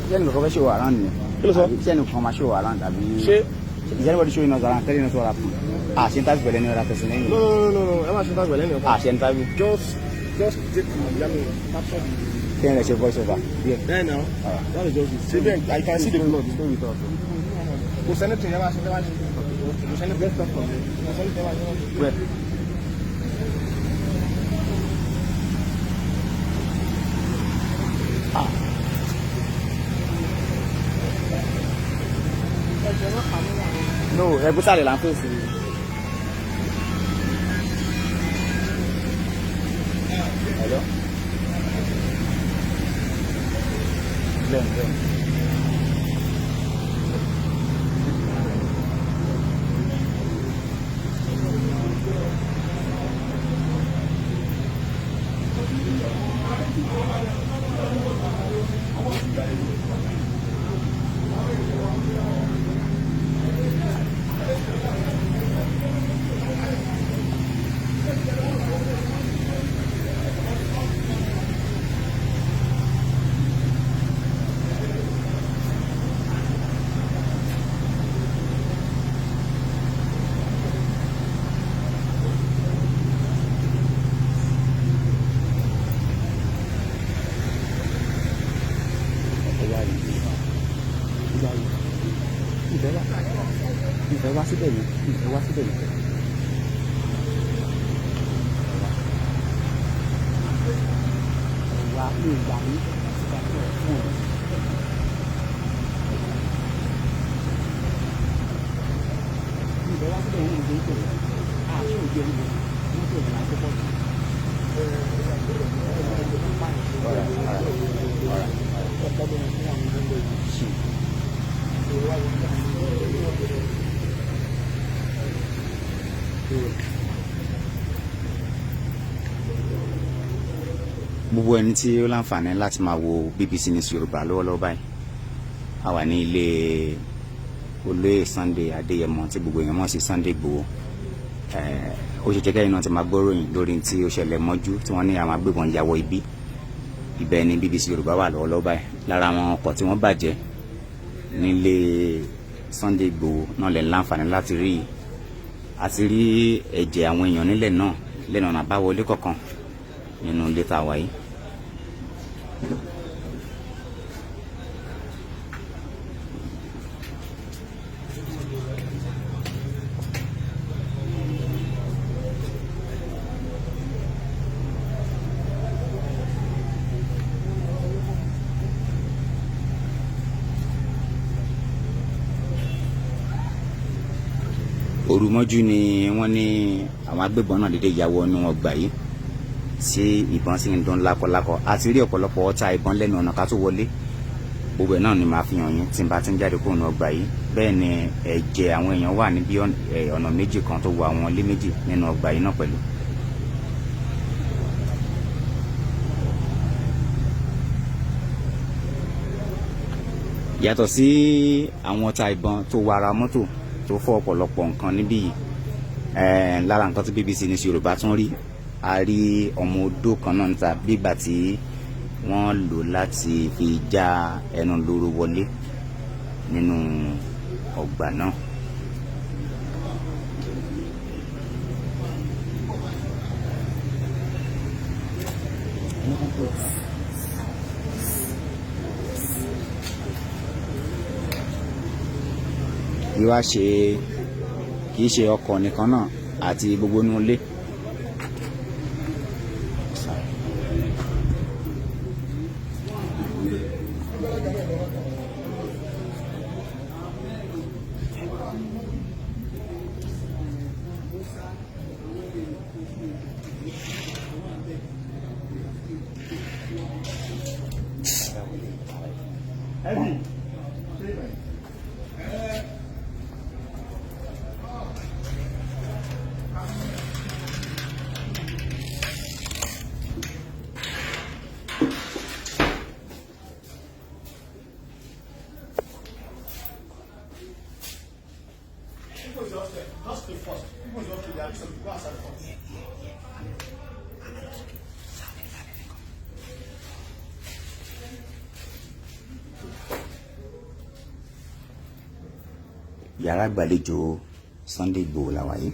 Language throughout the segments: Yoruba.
Ṣé ẹnì kankan fẹ́ show around ni? Kí ló sọ? Àbí ṣé ẹnì kan máa show around àbí? Ṣé Is anybody showing us around, telling us what happened? Ah, ṣe interview pẹ̀lú any other person lẹ́yìn? No, no, no, no, ẹ má ṣe interview lẹ́yìn ọ̀kan. Ah, ṣe interview. Just take the, I mean, capture the. Kí ni ẹ ṣe voice over? Yeah. Then now, that is just it. See then, I can see the blood. Stay with us. Kò sẹ́ni tí ẹ má ṣe, ẹ má ṣe. Kò sẹ́ni tí ẹ má ṣe. Kò sẹ́ni tí ẹ má ṣe. Where? Ah. No, ẹgbẹ́ sáré là ń fèsì. Hello? Bẹ́ẹ̀ni, bẹ́ẹ̀ni. Ẹ̀yà yìí. Ìyá yìí. Ìfẹ́ wá. Ìfẹ́ wá síbẹ̀ yẹn. Ìfẹ́ wá síbẹ̀ yẹn. Ẹ̀wà mi ò gbà yín fún ẹ. Ìfẹ́ wá síbẹ̀ yẹn ní ìgbẹ́ àti òjò ẹni mọ́tò ìlànà tó pọ̀ jù. All right, all right, all right. Gbogbo ẹni tí ó láǹfààní láti máa wo BBC News Yorùbá lọ́wọ́lọ́wọ́ báyìí, a wà ní ilé olóyè Sunday Adéyẹmọ tí gbogbo èèyàn mọ̀ sí Sunday Igboho. Ó ṣe jẹ́ kẹ́yìn náà ti máa gbóròyìn lórí tí ó ṣẹlẹ̀ mọ́jú tí wọ́n ní àwọn agbébọn ya wọ ibi. Ibẹ̀ ni BBC Yorùbá wà lọ́wọ́lọ́wọ́ báyìí. Lára àwọn ọkọ̀ tí wọ́n bàjẹ́ nílé Sunday Igboho náà lè láǹfààní láti rí yìí. Àti rí ẹ̀jẹ̀ àwọn èèyàn nílẹ̀ náà lẹ́nu ọ̀nà àbáwọlé kọ̀ọ̀kan nínú ilé tá a wà yìí. Òru mọ́jú ni wọ́n ní àwọn agbébọn náà dédé ya wọnú ọgbà yìí tí ìbọn sì ń dún lákọlákọ. Àti rí ọ̀pọ̀lọpọ̀ ọta ìbọn lẹ́nu ọ̀nà ká tó wọlé. Gbogbo ẹ̀ náà ni màá fi hàn yín tí n bá ti ń jáde kúrò ní ọgbà yìí. Bẹ́ẹ̀ ni ẹ̀jẹ̀ àwọn èèyàn wà níbi ọ̀nà méjì kan tó wọ àwọn ilé méjì nínú ọgbà yìí náà pẹ̀lú. Yàtọ̀ sí àwọn ọta ìbọn tó wọ ara mọ́tò tó fọ́ ọ̀pọ̀lọpọ̀ nǹkan níbí yìí, lára nǹkan tí BBC News Yorùbá tún rí, a rí ọmọ odó kan náà níta bígbà tí wọ́n lò láti fi já ẹnu lóró wọlé nínú ọgbà náà. Kì í wá ṣe, kì í ṣe ọkọ̀ nìkan náà àti gbogbo inú ilé. Just the first. People just there are some people outside first. Yàrá ìgbàlejò Sunday Igboho la wà yìí.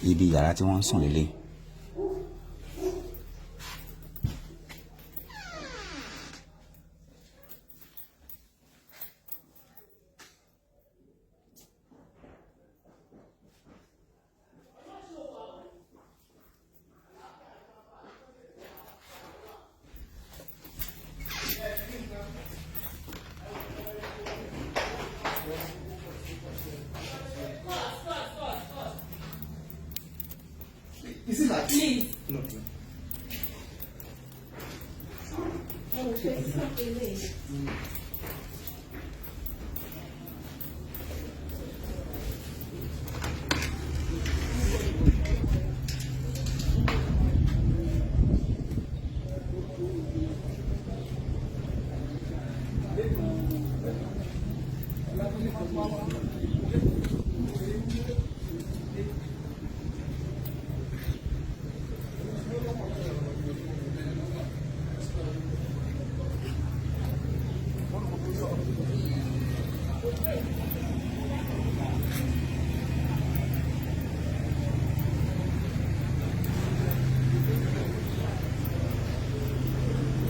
Ibi yàrá tí wọ́n ń sùn lélẹ̀. Is it like? Please. No, no.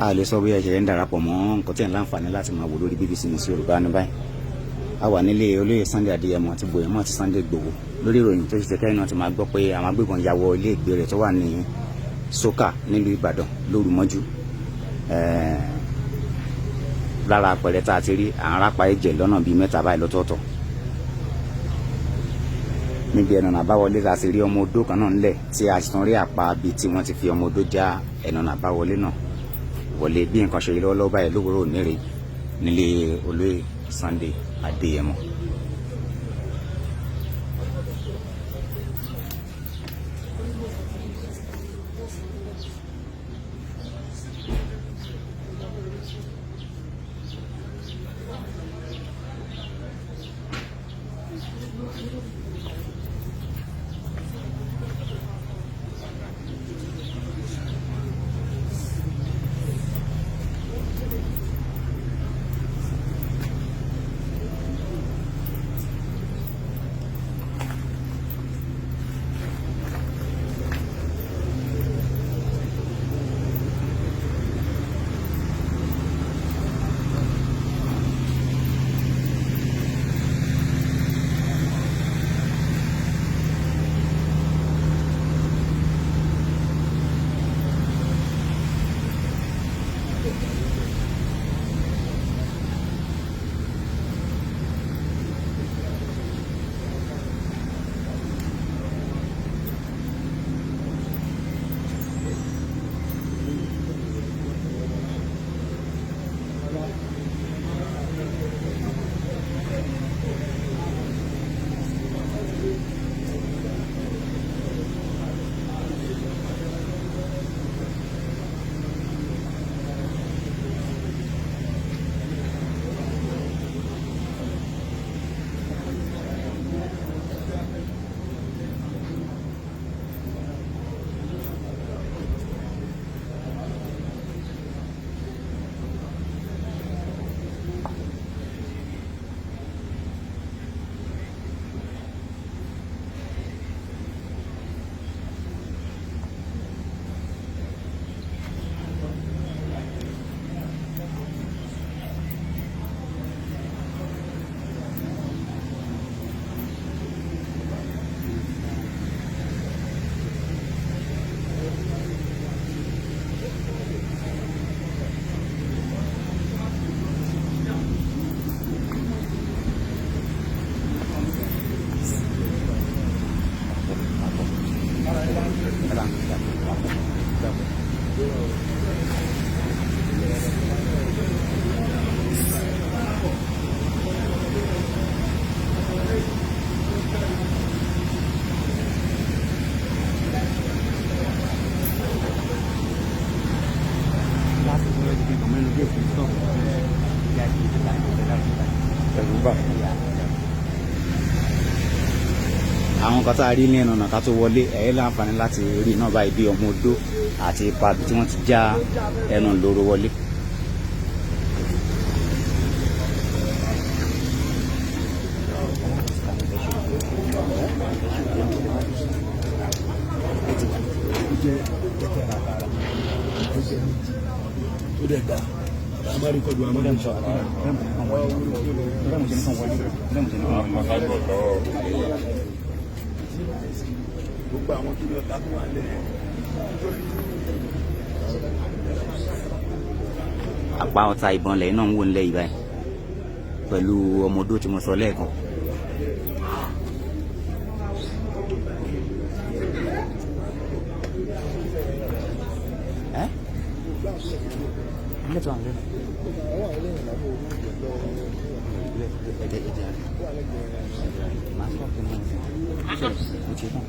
A lè sọ bí ẹ ṣe ń darapọ̀ mọ́ nǹkan tí ẹ̀ ń láǹfààní láti máa wò lórí BBC News Yorùbá ní báyìí. A wà nílé olóyè Sunday Adéyẹmọ àti Gbòyẹmọ àti Sunday Igboho lórí ìròyìn tó ṣe kẹ́yìn náà ti máa gbọ́ pé àwọn agbébọn ya wọ ilé ìgbé rẹ̀ tó wà ní Sókà nílùú Ìbàdàn lóru mọ́jú. Lára àpẹẹrẹ tá a ti rí, à ń rápa ẹ̀jẹ̀ lọ́nà bíi mẹ́ta báyìí lọ́tọ̀ọ̀tọ̀. Níbi ẹnu ọ̀nà àbáwọlé la ti rí ọmọ odó kan náà ńlẹ̀, tí a sì tún rí àpá bíi tí wọ́n ti fi ọmọ odó já ẹnu ọ̀nà àbáwọlé náà wọlé. Bí nǹkan ṣe rí lọ́wọ́lọ́wọ́ báyìí lówùúrọ̀ òní nílé olóyè Sunday Adéyẹmọ. Ẹ̀rù bà. Àwọn kan tá a rí ní ẹnu ọ̀nà ká tó wọlé ẹ̀ láǹfààní láti rí náà báyìí, bí ọmọ odó àti ipa tí wọ́n ti já ẹnu lóró wọlé. Ó jẹ́ ó dẹ̀ dá a máa record a máa ń sọ. Gbogbo àwọn kí ni ọ̀tá tó wà lẹ̀. Apá ọta ìbọn lẹ́yìn náà ń wò nílẹ̀ yìí báyìí pẹ̀lú ọmọ odó tí mo sọ lẹ́ẹ̀kan. Ẹ́? Ilé tó wà nílẹ̀. Màá sọ fún mi. Mo ti tán.